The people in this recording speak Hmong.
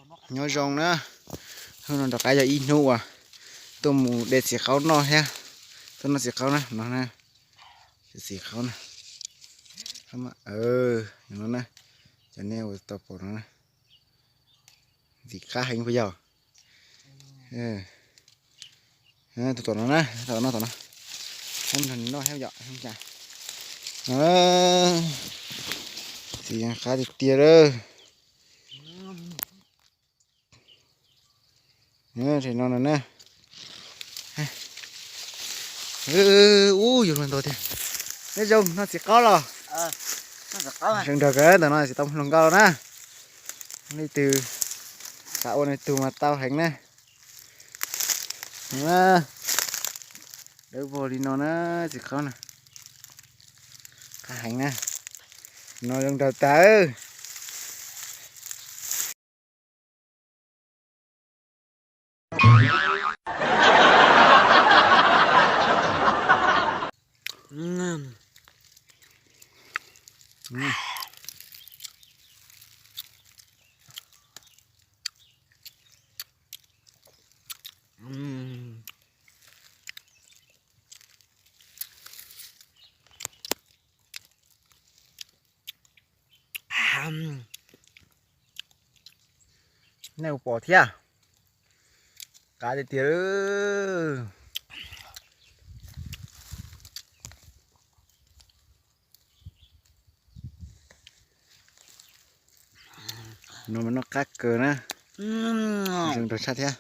Nyob zoo na, hnub no rov qab yog ib hnub uas tuaj mus de txiv qaub noj thiab. Tuaj noj txiv qaub na, no na, txiv qaub na. No na, cov nej ua tau pom no na, ntxim qab heev puas yog? Tus tom no na, tom no, tom no, nrog nws noj thiab yom, cas. Txiv qab tiag tiag lawm. Tam no no na. Ub, yuav hluas nraug tiag. Neb zoo, noj txiv qaub los? Zoo nraug kawg, ntawm no tsis tau hluas nkauj los na. Leej twg xav ua nws tug mas tau heev na. Dawb vog li no na, txiv qaub na. Qab heev na. No zoo nraug tag. Nej ua pom thiab, qab tiag tiag. No mas noj qab kawg na, zoo nraug tshaj thiab.